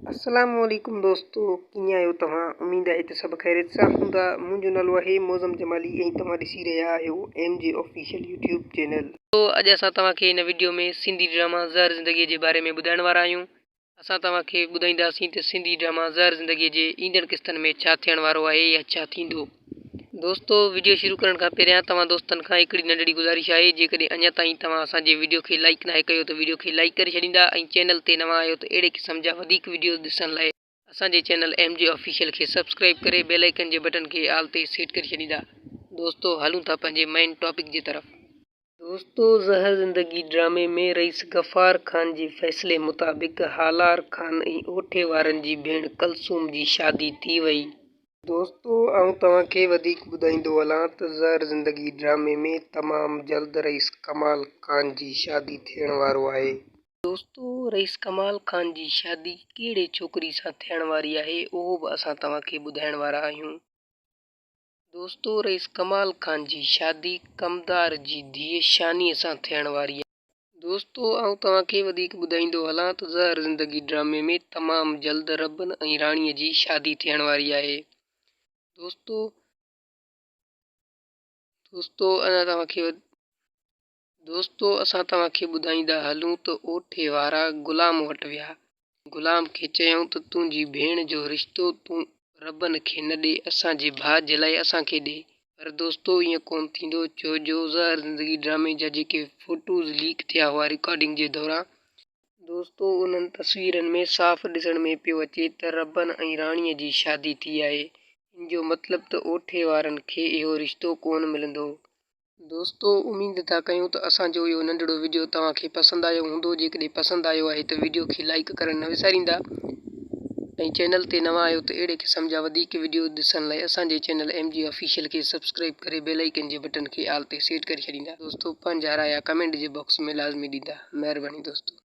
السلام عليڪم دوستو ڪيئن آهيو توهان اميد آهي ته سڀ خيريت سان هوندا منهنجو نالو آهي معظم جمالي ۽ توهان ڏسي رهيا آهيو M G official YouTube channel. دوستو اڄ اسان توهان کي هن وڊيو ۾ سنڌي ڊراما زهر زندگي جي باري ۾ ٻڌائڻ وارا آهيون اسان توهان کي ٻڌائينداسين ته سنڌي ڊراما زهر زندگي جي ايندڙ قسطن ۾ ڇا ٿيڻ وارو آهي يا ڇا ٿيندو. دوستو وڊيو شروع ڪرڻ کان پهريان توهان دوستن کان هڪڙي ننڍڙي گذارش آهي جيڪڏهن اڃا تائين توهان اسان جي وڊيو کي لائيڪ ناهي ڪيو ته وڊيو کي لائيڪ ڪري ڇڏيندا ۽ چينل تي نوان آهيو ته اهڙي قسم جا وڌيڪ وڊيوز ڏسڻ لاء اسان جي چينل ايم جي آفيشل کي سبسڪرائيب ڪري بيل آئيڪن جي بٽڻ کي آل تي سيٽ ڪري ڇڏيندا دوستو هلون ٿا پنهنجي مين ٽاپڪ جي طرف. دوستو زهر زندگي ڊرامي ۾ رئيس غفار خان جي فيصلي مطابق هالار خان ۽ اوٺي وارن جي ڀيڻ ڪلثوم جي شادي ٿي وئي. دوستو آئون توهان کي وڌيڪ ٻڌائيندو هلان ته زهر زندگي ڊرامي ۾ تمام جلد رئيس ڪمال خان جي شادي ٿيڻ وارو آهي. دوستو رئيس ڪمال خان جي شادي ڪهڙي ڇوڪري سان ٿيڻ واري آهي اهو به اسان توهان کي ٻڌائڻ وارا آهيون. دوستو رئيس ڪمال خان جي شادي ڪمدار جي ڌيء شانيء سان ٿيڻ واري آهي. دوستو آئون توهان کي وڌيڪ ٻڌائيندو هلان ته زهر زندگي ڊرامي ۾ تمام جلد ربن ۽ راڻيء جي شادي ٿيڻ واري آهي. دوستو دوستو اڃا توهان کي دوستو اسان توهان کي ٻڌائيندا هلون ته اوٺي وارا غلام وٽ ويا. غلام کي چيائون ته تنهنجي ڀيڻ جو رشتو تون ربن کي نه ڏي اسان جي ڀاء جي لاء اسان کي ڏي. پر دوستو ائين ڪونه ٿيندو ڇو جو زهر زندگي ڊرامي جا جيڪي فوٽوز ليڪ ٿيا هئا رڪارڊنگ جي دوران، دوستو انهن تصويرن ۾ صاف ڏسڻ ۾ پيو اچي ته ربن ۽ راڻيء جي شادي ٿي آهي ان جو مطلب ته اوٺي وارن کي اهو رشتو ڪونه ملندو. دوستو اميد ٿا ڪيون ته اسان جو اهو ننڍڙو وڊيو توهان کي پسند آيو هوندو جيڪڏهن پسند آيو آهي ته وڊيو کي لائيڪ ڪرڻ نه وساريندا ۽ چينل تي نوان آهيو ته اهڙي قسم جا وڌيڪ وڊيو ڏسڻ لاء اسان جي چينل ايم جي آفيشل کي سبسڪرائيب ڪري بيل آئيڪن جي بٽڻ کي آل تي سيٽ ڪري ڇڏيندا دوستو پنهنجا رايا ڪمينٽ جي باڪس ۾ لازمي ڏيندا مهرباني دوستو.